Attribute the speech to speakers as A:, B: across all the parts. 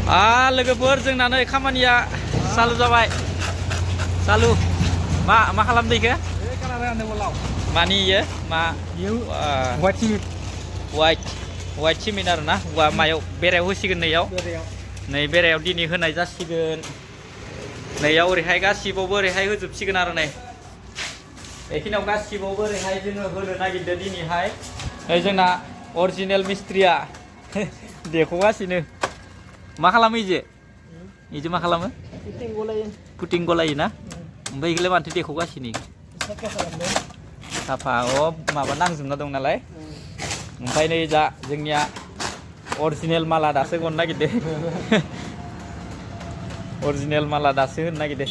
A: लोगोफोर जोंना नै खामानिया चालु जाबाय चालु मा खालामदो इखो मानि इयो मा वाइट सिमेन्ट आरोना मायाव बेरायाव होसिगोन नै बेरायाव दिनै होनाय जासिगोन नैयाव ओरैहाय गासिबावबो ओरैहाय होजोबसिगोन आरो नै बेखिनियाव गासिबावबो ओरैहाय जोङो होनो नागिरदों दिनैहाय जोंना अरिजिनेल मिस्ट्रिया देख'गासिनो मा खालामो इजे मा खालामो पुटिं गलायो ना ओमफ्राय इखौलाय माथो देख'गासिनो साफा माबा नांजोबना दं नालाय ओमफ्राय नै दा जोंनिया अरिजिनेल माला दासो गनो नागिरदों अरिजिनेल माला दासो होनो नागिरदों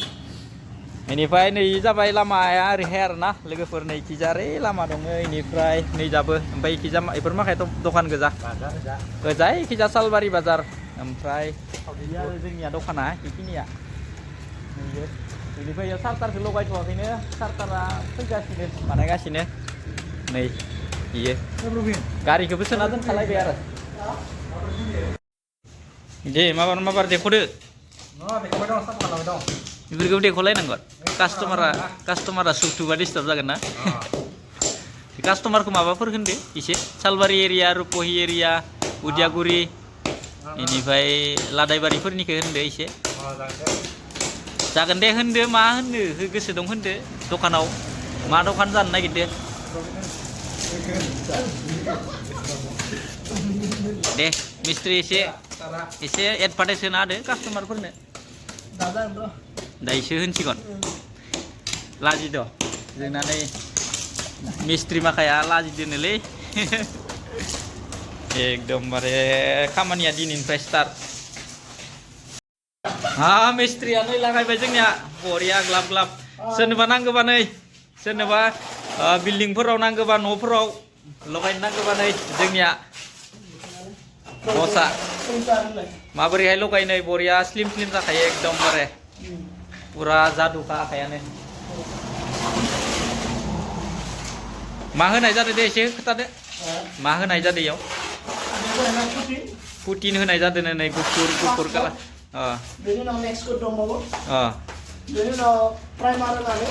A: बेनिफ्राय नै जाबाय लामाया ओरैहाय आरोना लोगोफोर नै इखिजा ओरै लामा दङ इनिफ्राय नै जाबो ओमफ्राय इखिजा बेफोर माखायाथ' दखान गोजा इखिजा सालबारि बाजार ओमफ्राय जोंनिया दखाना बेखिनिया बेनिफ्राय चार्जारखौ लगायथ'वाखैनो चार्जारा फैगासिनो बानायगासिनो नै इयो गारिखौबो सोना दोनखालायबाय आरो दे माबार देख'दो बेफोरखौ देख'लायनांगोन कास्टमारा सुखथुबा डिस्टार्ब जागोन ना कास्टमारखौ माबाफोर होनदो एसे सालबारि एरिया रुपहि एरिया उदियागुरि बेनिफ्राय लादायबारिफोरनिखौ होनदो एसे जागोन दे होनदो मा होननो गोसो दं होनदो दखानाव मा दखान जानो नागिरदो दे मिस्ट्रि एसे एडभार्टाइज होना होदो कास्टमारफोरनो दाइसो होनसिगोन लाजिद' जोंना नै मिस्ट्रि माखाया लाजिदोनोलै एकदमबारे खामानिया दिनैनिफ्राय स्टार्ट मिस्ट्रिया नै लागायबाय जोंनिया बरिया ग्लाब सोरनोबा नांगौबा नै सोरनोबा बिल्डिंफोराव नांगौबा न'फोराव लगायनो नांगौबा नै जोंनिया बसा माबोरैहाय लगायनाय बरिया स्लिम जाखायो एकदमबारे पुरा जादुखा आखायानो मा होनाय जादों दे एसे खोथादो मा होनाय जादों इयाव पुटिन होनाय जादों नै गुफुर कालार
B: बेनि उनाव नेक्स्ट कोट दंबावो बेनि उनाव प्राइमार होनानै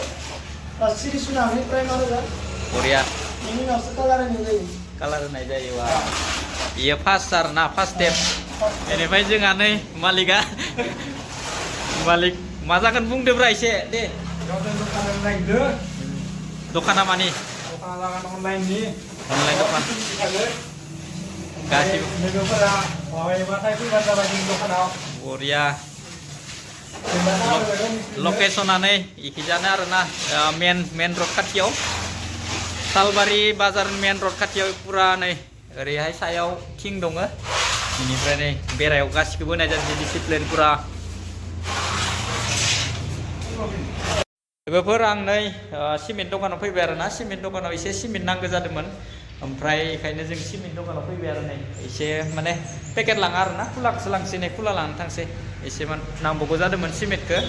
B: सिरिस होनानै प्राइमार होगोन
A: बरिया
B: बेनि उनावसो कालार होनाय जायो
A: वा इयो फार्स्ट आरो ना फार्स्ट स्टेप बेनिफ्राय जोंहा नै मालिक मा जागोन बुंदोब्रा एसे दे दखाना मानि अनलाइन दखान गासिबो लोगोफोरा माबायोबाथाय फैबानो जाबाय जोंनि दखानाव बरिया लकेसना नै इखिजानो आरोना मेन रड खाथियाव सालबारि बाजार मेन रड खाथियाव पुरा नै ओरैहाय सायाव थिं दङ बेनिफ्राय नै बेरायाव गासिखौबो होनाय जादों डिसिप्लिन पुरा लोगोफोर आं नै सिमेन्ट दखानाव फैबाय आरोना सिमेन्ट दखानाव एसे सिमेन्ट नांगौ जादोंमोन ओमफ्राय बेखायनो जों सिमेन्ट दखानाव फैबाय आरो नै एसे माने पेकेट लाङा आरोना खुलाखौसो लांसै नै खुला लानानै थांसै एसे नांबावगौ जादोंमोन सिमेन्टखौ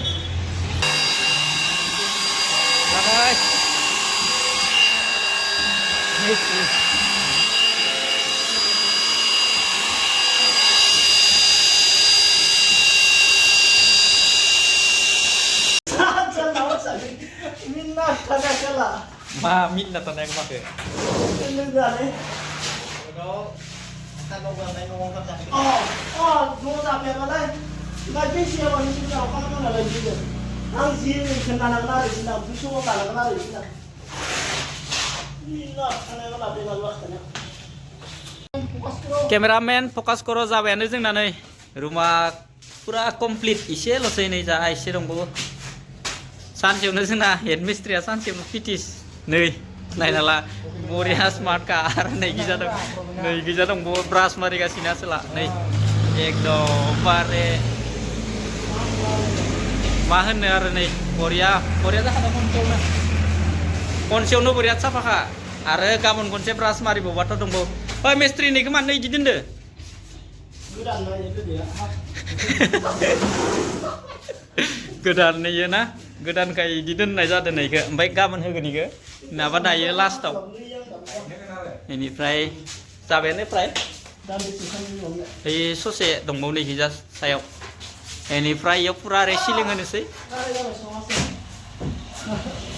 A: मा minna tanah yang pakai? Kameramen fokus karo जाबायानो जोंना नै रुमा पुरा कमप्लिट इसेल'सै नै जा एसे दंबावो सानसेयावनो जोंना हेड मिस्ट्रिया सानसेयावनो फिटिस नै नायना ला बरिया स्मार्ट कार नै गिजा दं ब्रास मारिगासिनो आसोला नै एकदमबारे मा होननो आरो नै बरिया जाखादों खनसेयावनो बरिया साफाखा आरो गाबोन खनसे ब्रास मारिबावबाथ' दंबावो ओइ मिस्ट्रि नैखौ मानो इदि दोनदो गोदान नैयो ना गोदानखाय इदि दोननाय जादों नैखौ ओमफ्राय गाबोन होगोन इखौ नङाबा दायो लास्टाव बेनिफ्राय जाबायानो फ्राय
B: दान्दिसे समनि उनावनो
A: बै ससे दंबावो नै गिजा सायाव बेनिफ्राय इयाव फुरा ओरै सिलिं होनोसै
B: जाबाय सङासै